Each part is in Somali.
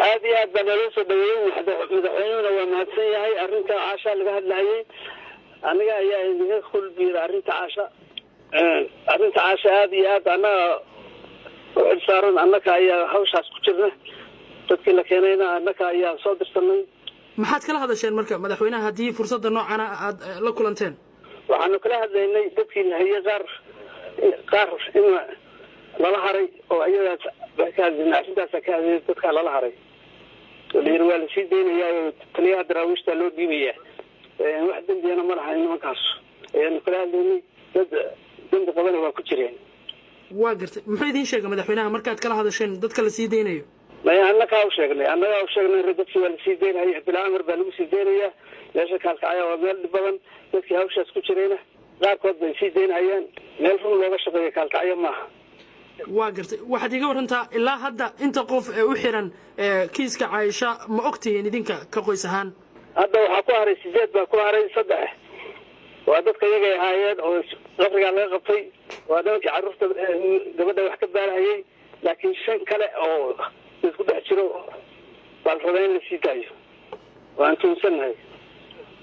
Aad iyo aad baa naloo soo dhaweeyey. Madaxweynuhuna waa mahadsan yahay. Arrinta Caasha laga hadlahayay, aniga ayaa idinka kulbiira arrinta Caasha. Arrinta Caasha aad iyo aad annaga u xilsaaran, annaka ayaa hawshaas ku jirna. Dadkii la keenayna annaka ayaa soo dirsanay. Maxaad kala hadasheen marka madaxweynaha haddii fursadda noocana aad la kulanteen? Waxaanu kala hadlaynay dadkii la hayay qaar in lala haray oo iyadaas baa ka hadlaynay. Arrintaasa ka hadlaynay, dadkaa lala haray oo la yidhi waa lasii daynayaa oo taliyaha daraawiishta loo dhiibayaa, wax dembiyana ma lahayn nimankaas ayaanu kala hadlaynay. Dad dembi qabana waa ku jireen. Waa gartay. Muxuu idiin sheegay madaxweynaha markaad kala hadasheen dadka lasii daynayo? Maya, annagaa u sheegnay, annagaa u sheegnay. Dadkii waa lasii daynaya, bilaa amar baa lagu sii daynayaa. Meesha Kaalkacya waa meel dhib badan. Dadkii hawshaas ku jirayna qaarkood bay sii daynayaan. Meel run looga shaqeeya Kaalkacyo maaha. Waa gartay. Waxaad iiga warantaa ilaa hadda inta qof ee u xiran kiiska Caaisha, ma ogtihiin idinka ka qoys ahaan? Hadda waxaa ku haray 8 baa ku haray. 3 waa dadka iyagay ahaayeen oo qabrigaa laga qabtay, waa nimankii carruurta gabadha wax ka baarahayay, laakiin 5 kale oo isku dhex jiro baa la rabaa in la sii daayo. Waan tuunsannahay.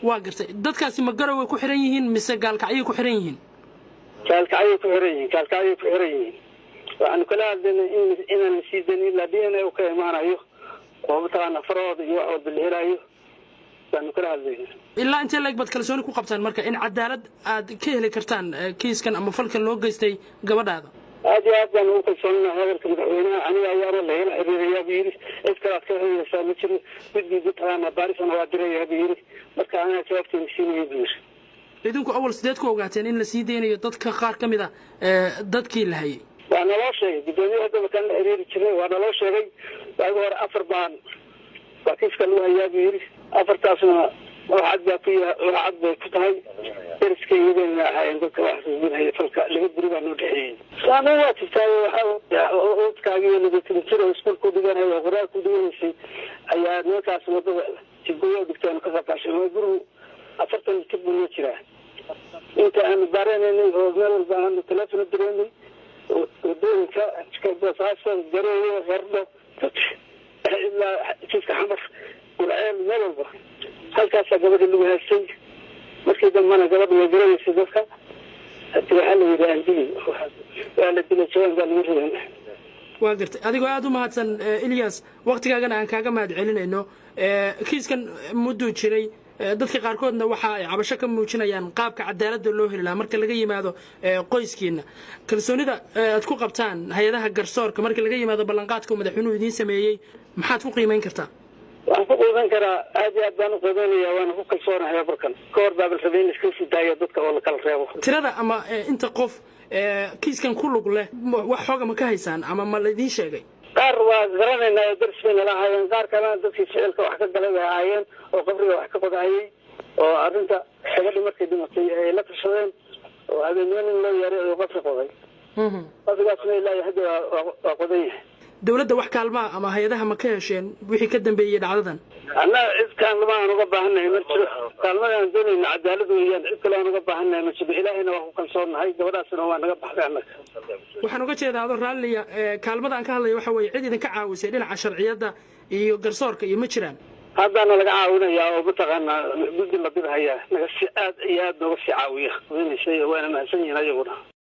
Waa gartay. Dadkaasi ma Garowe ku xiran yihiin mise Gaalkacyay ku xiran yihiin? Gaalkacyay ku xiran yihiin, Gaalkacyay ku xiran yihiin. Waxaanu kala hadlaynay inaan la sii dayn ilaa DNA u ka imaanayo oo mataqaana farahooda iyo wax walba la helaayo baanu kala hadlaynay. Ilaa intee leeg baad kalsooni ku qabtaan marka in cadaalad aad ka heli kartaan kiiskan ama falkan loo geystay gabadhaada? Aad iyo aad baan ugu kalsoonnahay hadalka madaxweynaha. Aniga ayaana lagala xiriirayaa buu yidhi, cid kale aad kala xiriiraysaa ma jiro. Guddi mataqaana baarisana waa dirayaa buu yidhi, marka anaa jawaabteena siinaya buu yidhi. Idinku awal sideed ku ogaateen in la sii deynayo dadka qaar ka mid a dadkii la hayay? Waa naloo sheegay. Guddoomiyaha gobolkaan la xiriiri jiray, waa naloo sheegay. Waagi hore 4 baan baa kiiska lagu hayaa buu yidhi. 4taasna wax cad baa ku wax cad bay ku tahay. Deriska iyagana ahaayeen dadka wax xasuusinaya falka, 2 guri baa noo dhexeeyey. Saameyn waa jirtaayo. Waxaa ubadkaagii 20 jir oo iskuulku dhiganaya oo qoraal ku dhiganaysay ayaa nimankaas wadada jidgooya u dhigteen ka qafaashay. Waa gurigu 40 mitir buu noo jiraa. Inta aanu baaranaynay oo meel walba aanu teleefon u direynay, wadooyinka Boosaaso, Garowe, Qardho ilaa jidka Xamar, Gurceel, meel walba halkaasaa gabadha lagu haystay. Markii dambana gabadha way garanaysay dadka. Hadi waxaa la yidhi aan dili, waa la dilay, jawaan baa lagu riday. Waa gartay. Adigoo aada u mahadsan Ilyas, waktigaagana aan kaaga mahad celinayno. Kiiskan mudduu jiray, dadka qaarkoodna waxa ay cabasho ka muujinayaan qaabka cadaaladda loo heli lahaa. Marka laga yimaado qoyskiina, kalsoonida aad ku qabtaan hay-adaha garsoorka, marka laga yimaado ballanqaadka uu madaxweynuhu idiin sameeyey, maxaad ku qiimeyn kartaa? Waxaan ku qiimeyn karaa, aad iyo aad baan u qiimeynaya, waana ku kalsoonahay. Barkan ka hor baabal rabay in la iska sii daayo dadka oo la kala reebo. Tirada ama inta qof kiiskan ku lug leh wax xooga ma ka haysaan ama ma la idiin sheegay? Qaar waa garanaynaa oo daris bay nala ahaayeen, qaar kalena dadkii ficilka wax ka galay bay ahaayeen oo qabriga wax ka qodahayay oo arrinta gabadhi markay dhimatay ay la tashadeen oo habeenimo nin loo yeeray oo qabri qoday. Qabrigaasna ilaa iyo hadda waa qodan yahay. Dawladda wax kaalmaa ama hay-adaha ma ka hesheen wixii ka dambeeyey dhacdadan? Annaga cid kaalma aan uga baahannahay ma jiro. Kaalmada aan doonayna cadaalad weeyaan. Cid kale aan uga baahannahay ma jiro. Ilaahayna waa ku kalsoonnahay, gabadhaasna waa naga baxday annaga. Waxaan uga jeedaa, adoo raalliya, kaalmada aan ka hadlaya waxa weeye cid idinka caawisay dhinaca sharciyadda iyo garsoorka iyo ma jiraan? Haddaana laga caawinayaa oo mataqaanaa guddi la dirhayaa naga si aad iyo aad nooga sii caawiya, waana mahadsan yihiin ayaguna.